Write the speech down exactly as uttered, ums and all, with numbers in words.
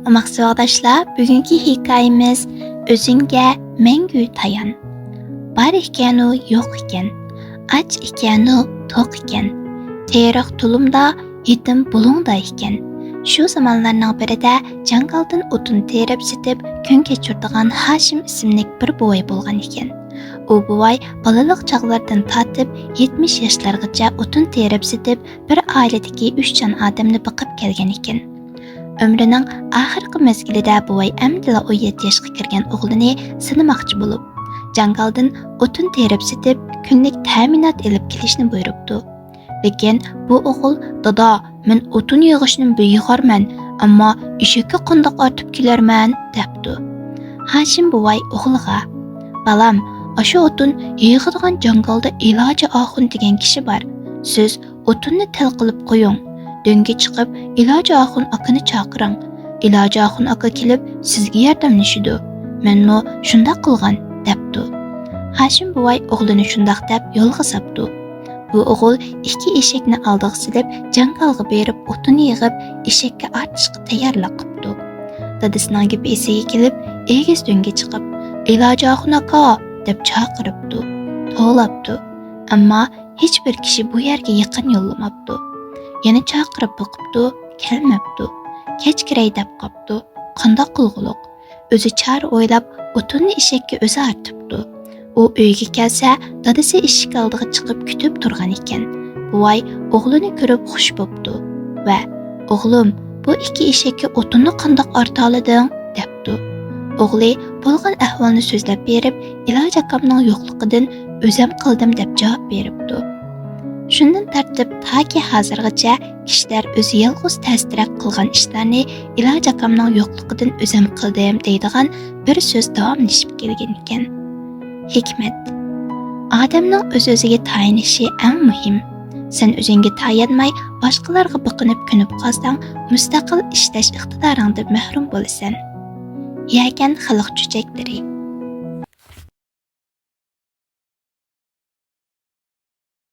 ئوماق ساۋاقداشلار، بۈگۈنكى ھېكايىمىز ئۆزۈڭگە مەڭگۈ تايان. بار ئىكەنۇ يوق ئىكەن، ئاچ ئىكەنۇ توق ئىكەن، تېرىق تۇلۇمدا، يېتىم بۇلۇڭدا ئىكەن. شۇ زامانلارنىڭ بىرىدە جاڭگالدىن ئوتۇن تېرىپ سېتىپ كۈن كەچۈرىدىغان ھاشىم ئىسىملىك بىر بوۋاي بولغان ئىكەن. ئۇ بوۋاي بالىلىق چاغلىرىدىن تارتىپ يەتمىش ياشلارغىچە ئوتۇن تېرىپ سېتىپ، بىر ئائىلىدىكى ئۈچ جان ئادەمنى بېقىپ كەلگەن ئىكەن. ئۆمرىنىڭ ئاخىرقى مەزگىلىدە بوۋاي ئەمدىلا ئون يەتتە ياشقا كىرگەن ئوغلىنى سىنىماقچى بولۇپ، جاڭگالدىن ئوتۇن تېرىپ سېتىپ، كۈنلۈك تەمىنات ئېلىپ كېلىشنى بۇيرۇپتۇ. لېكىن بۇ ئوغۇل، «دادا، مەن ئوتۇن يىغىشنى بىخارمەن، ئەمما ئېشەككە قانداق ئارتىپ كېلەرمەن؟» دەپتۇ. ھاشىم بوۋاي ئوغلىغا، «بالام، ئاشۇ ئوتۇن يىغىدىغان جاڭگالدا ئىلاجى ئاخۇن دېگەن كىشى بار. سىز ئوتۇننى تەل قىلىپ قويۇڭ. دۆڭگە چىقىپ، ئىلاجى ئاخۇن ئاكىنى چاقىرىڭ. ئىلاجى ئاخۇن ئاكا كېلىپ، سىزگە ياردەملىشىدۇ. مەنمۇ شۇنداق قىلغان» دەپتۇ. ھاشىم بوۋاي ئوغلىنى شۇنداق دەپ يولغا ساپتۇ. بۇ ئوغۇل ئىككى ئېشەكنى ئالدىغا سېلىپ، جاڭگالغا بېرىپ ئوتۇن يىغىپ، ئېشەككە ئارتىشقا تەييارلىق قىپتۇ. دادىسىنىڭ گېپى ئېسىگە كېلىپ، ئېگىز دۆڭگە چىقىپ، «ئىلاجى ئاخۇن ئاكا» دەپ چاقىرىپتۇ، توۋلاپتۇ. ئەمما ھېچبىر كىشى بۇ يەرگە يېقىن يوللىماپتۇ. يەنە چاقىرىپ بېقىپتۇ، كەلمەپتۇ. كەچ كىرەي دەپ قاپتۇ. قانداق قىلغۇلۇق؟ ئۆزى چارە ئويلاپ، ئوتۇننى ئېشەككە ئۆزى ئارتىپتۇ. ئۇ ئۆيگە كەلسە، دادىسى ئىشىك ئالدىغا چىقىپ كۈتۈپ تۇرغان ئىكەن. بوۋاي ئوغلىنى كۆرۈپ خۇش بوپتۇ ۋە، «ئوغلۇم، بۇ ئىككى ئېشەككە ئوتۇننى قانداق ئارتالىدىڭ؟» دەپتۇ. ئوغلى بولغان ئەھۋالنى سۆزلەپ بېرىپ، «ئىلاج ئاكامنىڭ يوقلۇقىدىن ئۆزەم قىلدىم» دەپ جاۋاب بېرىپتۇ. شۇندىن تارتىپ تاكى ھازىرغىچە كىشىلەر ئۆزى يالغۇز تەستىرەك قىلغان ئىشلارنى «ئىلاج ئاكامنىڭ يوقلۇقىدىن ئۆزەم قىلدىم» دەيدىغان بىر سۆز داۋاملىشىپ كەلگەنىكەن. ھېكمەت. ئادەمنىڭ ئۆز-ئۆزىگە تايىنىشى ئەڭ مۇھىم. سەن ئۆزۈڭگە تايانماي، باشقىلارغا بېقىنىپ كۆنۈپ قالساڭ، مۇستەقىل ئىشلەش ئىقتىدارىڭدىن مەھرۇم بولىسەن. يەكەن خەلق چۆچەكلىرى.